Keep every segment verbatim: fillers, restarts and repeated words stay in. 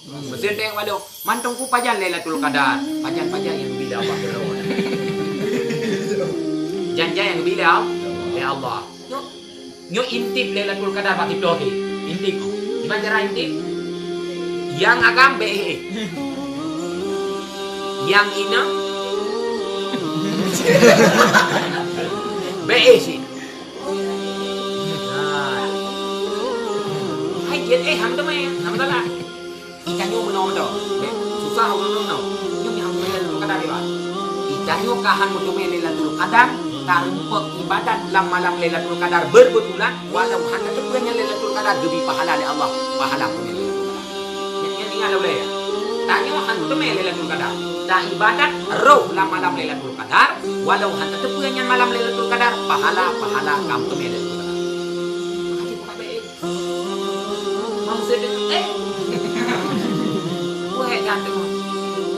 Meuseunteng walau mantong ku pajan Lailatul Qadar. Pajan-pajan nyang bila Allah keudroe. Jan-jan nyang bila lé Allah. Nyoe, nyoe intip Lailatul Qadar bak sitoe. Intip. Kiban cara intip? Nyang agam bèk éh. Nyang inong bèk éh cit. Hai jeuet éh, han teumé, hana masalah. Geutanyoe meunoe mantong. Susah ureueng meunoe. Nyoe nyang Lailatul Qadar, iba. Geutanyoe ka han meuteumé Lailatul Qadar, tarumpok ibadat lam malam Lailatul Qadar beureubulan, walau han tateupeue nyan Lailatul Qadar, geubri pahala lé Allah, pahala teumé Lailatul Qadar. Nyan, nyan ingat lé ulèe, ya. Tanyoe han meuteumé Lailatul Qadar, taibadat roh lam malam Lailatul Qadar, walau han tateupeue nyan malam Lailatul Qadar, pahala, pahala ka meuteumé Lailatul Qadar. Maka cit buka B E. Manusia dia, eh. Wahai ganteng.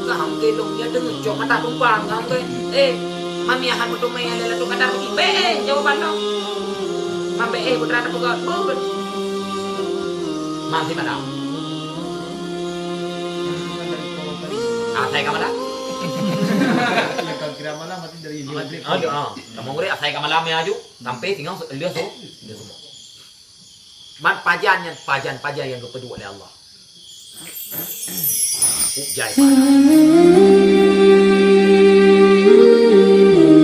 Kau ke long dia dengar cok mata tumpang kau ke. Eh, mami akan berdoa yang Lailatul Qadar bagi. Be, jawaban dong. Mambe eh putra ada pegat. Bubut. Mati mana? Asai ka mana? Kira malam mati dari Aduh, ah. Kamu ngeri asai ka malam ya aju. Sampai tinggal leuh so. Leuh so. Man pajan nyan, pajan-pajan nyang geupeuduek lé Allah. Huk jai pajan.